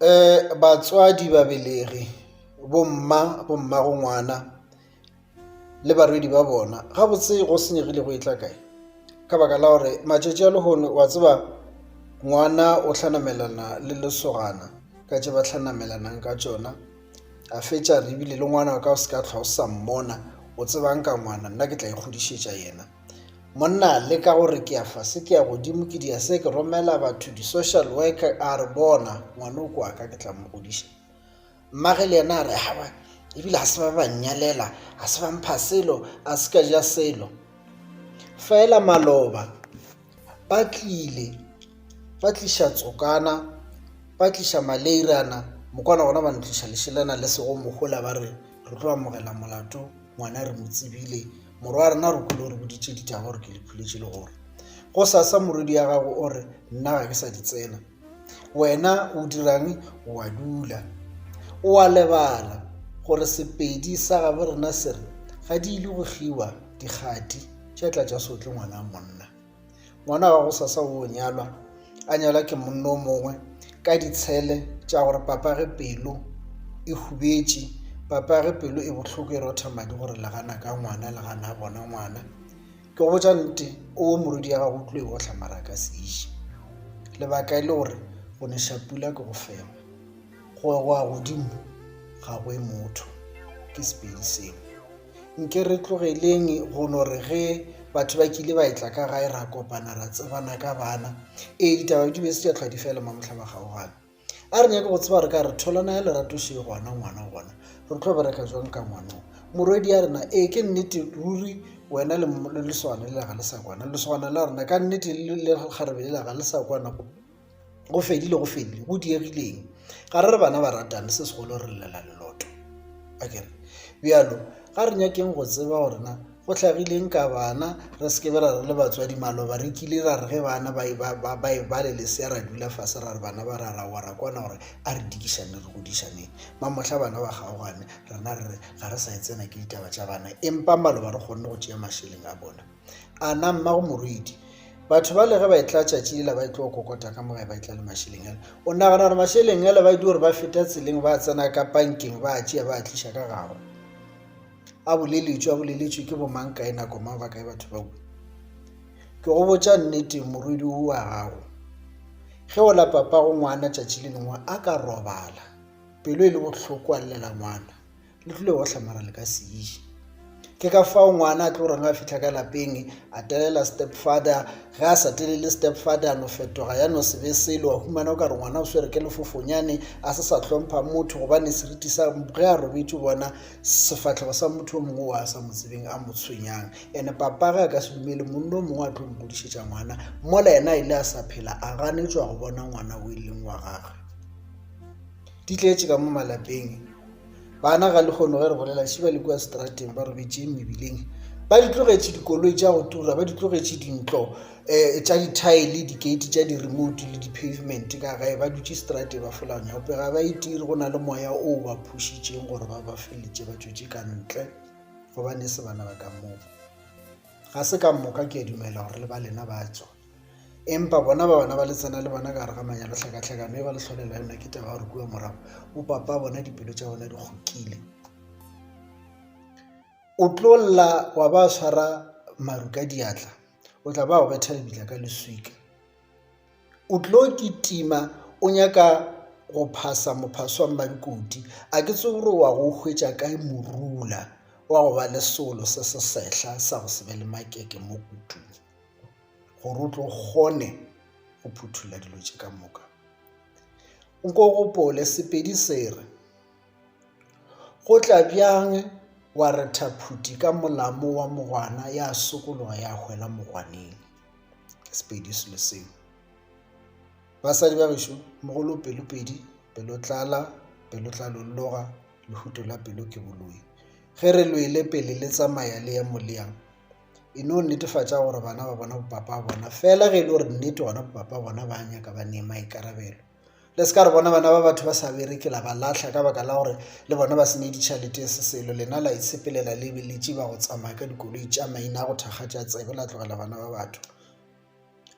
Batswadi, babelegi, bomma, bommago ngwana le barwedi ba bona gabotse go senyegile go etla kae? Ka baka la gore matšatši a lehono wa tseba ngwana o hlanamelana le lesogana ka tše ba hlanamelanang ka tšona, a fetša re ebile le ngwana wa ka o se ka hlwa o sa mmona, o tsebang ka ngwana nna ke tla ikgodišetša yena. Monna a leka gore ke ya fase ke ya godimo ke dia se ke romela batho di-social worker a re bona ngwana o kwa ka ke tla mo godiša. Mmage le yena a re awa ebile ga se ba ba nnyalela ga se ba mpha selo a se ka ja selo. Fela maloba ba tlile ba tliša tsokana ba tliša maleirana mokwana gona ba ntliša lešelana le sego mohola ba re re tlo amogela molato ngwana re mo tsebile Morwa wa rena re kwele o re boditše ditaba gore ke le phuletše le gore go sasa morwedi ya gago o re nna ga ke sa di tsena. Wena o dirang o a dula o a lebala gore sepedi sa gabo rena se re ga di ile go kgiwa dikgati tša tla tša sotle ngwana monna. Ngwana wa gosasa o nyalwa, a nyalwa ke monna o mongwe ka ditshele tša gore papage pelo e hubetše, papage pelo e bohloko e rotha madi gore le gana ka ngwana le gana a bona ngwana. Ke go botša nnete o morwedi ya gago o tlo e otla mara a ka se iše. Lebaka e le gore go neša pula ke go feba, go wa godimo ga go e motho ke sepedi seo. Nke re tlogeleng go no re ge batho ba kile ba etla ka gae ra kopana ra tsebana ka bana. Ee, ditaba di be se tša hlwa di fela mamohla ba kgaogana. A re nyake go tseba re ka re tholana ya lerato še gona ngwana gona re tlo bereka jwang ka ngwanong. Morwedi ya rena ee ke nnete ruri wena le lesogana le ga le sa kwana. Lesogana la rena ka nnete le lekgarebe lela ga le sa kwana go fedile go fedile go diegileng ga re re bana ba ratane se segolo re llela leloto a kere bjalo ga re nyakeng go tseba gore na go hlagileng ka bana re se ke be ra re le batswadi maloba re kile ra re ge bana ba e ba le lesea ra dula fase ra re bana ba ra ra wa ra kwana gore a re dikišane re godišaneng mamohla bana ba kgaogane rena re re ga re sa e tsena ke ditaba tša bana empa maloba re kgonne go tšea mašeleng a bona A na mmago morwedi. Batho bale ge ba etla tšatši lela ba etlo kokota ka mo gae ba etla le mašeleng ale. O nagana gore mašeleng ale ba di gore ba feta tseleng ba tsena ka pankeng ba a tšea ba a tliša ka gago. A boleletšwe a boleletšwe ke bomang kae nako mang ba kae batho ba. Ke go botša nnete morwedi o wa gago. Ge o la papago ngwana tšatši le lengwe a ka robala pelo e le bohloko a llela ngwana. Le tlile gohle mara le ka se iše. Ke ka fao ngwana a tlo reng a fihla ka lapeng a telela stepfather, ge a sa telele stepfather a no fetoga ya no se be selo, wa humana o ka re ngwana o swere ke lefofonyane a se sa hlompha motho gobane seriti sa ge a robetše o bona sefahlego sa motho o mongwe o a sa mo tsebeng a mo tshwenyang. Ene papa ge a ka se dumele monna o mongwe a tlo mo godišetša ngwana mola yena a ile a sa phela a ganetšwa go bona ngwana o e leng wa gagwe. Di tletše ka mo malapeng. Bana ga lehono ge re bolela še ba le kua seterateng ba robetše mebileng ba di tlogetše dikoloi tša go tura ba di tlogetše dintlo um tša dithaele dikeiti tša di-remote le di-pavement ka gae ba dutše seterateng ba fola nyaope ga ba itire go na le moya o ba phušitšeng gore ba ba feleletše ba tšwetše ka ntle gobane e se bana ba ka moo ga se ka moka ke a dumela gore le ba lena ba tswa Empa bona ba bana ba le tsena le bona ka gare ga manyalo hlakahlakano e ba le hlolela yona ke taba gore kua morago bo papa bona dipelo tša bona di kgokile. O tlo lla wa ba swara maru ka diatla, o tla ba go betha lebitla ka leswika. O tlo kitima o nyaka go phasa mophaso wa mmadikoti, a ke tsebe gore wa go hwetša kae morula wa go ba le solo se se sehla sa go se be le makeke mo kutung. Gore o tlo kgone go phuthulla dilo tše ka moka. Nko gopole Sepedi se re, Go tla bjang wa retha phuti ka molamo wa mogwana ya sokologa ya hwela mogwaneng. Ke Sepedi selo seo. Basadi ba gešo, mogolo pelopedi, pelo tlala, pelo tla lolloga, lehuto la pelo ke boloi. Ge re lwele pele le tsamaya le ya mo le yang, E no netefatša gore bana ba bona bopapa bona fela ge e le gore nnete gona bopapa bona ba nyaka ba nee maikarabelo. Le se ka re bona bana ba batho ba sa bereke la ba lahla ka baka la gore le bona ba se ne ditšhelete se selo lena la itshepelela le be le tšiba go tsamaya ka dikoloi tša maina a go thakgatša tsebe la tlogela bana ba batho.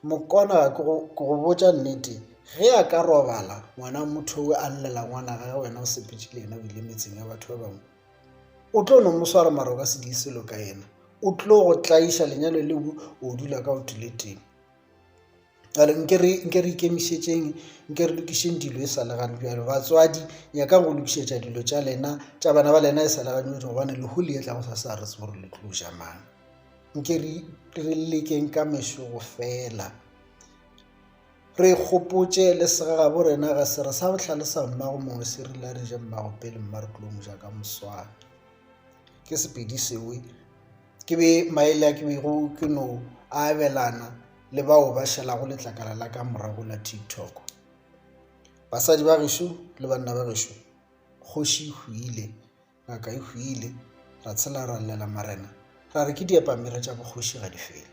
Mokona ke go botša nnete. Ge a ka robala ngwana motho o a llela ngwana gage wena o sepetše le yena o ile metseng ya batho ba bangwe o tlo no mo swara mara o ka se die selo ka yena o tlo go tlaiša lenyalo leo o dula ka o tule teng. Jale nke re nke re ikemišetšeng nke re lokišeng dilo e sa le gane bjalo batswadi nyakang go lokišetša dilo tša lena tša bana ba lena e sa le gane bjalo gobane lehu le etla go sa sa re tsebe gore le tlo ja mang nke re re lekeng ka mešogo fela re kgopotše le segagabo rena ga se re sa bohlale sa mmago mongwe se rile a re je mmago pele mma re tlo mo ja ka moswane ke sepedi sewe Ke be maele a ke bego ke no a abelana le bao ba šalago letlakala la ka morago la TikTok. Basadi ba gešo le banna ba gešo, kgoši e hwile, ngaka e hwile, ra tshela ra llela marena, ra re ke diepamere tša bokgoši ga di fele.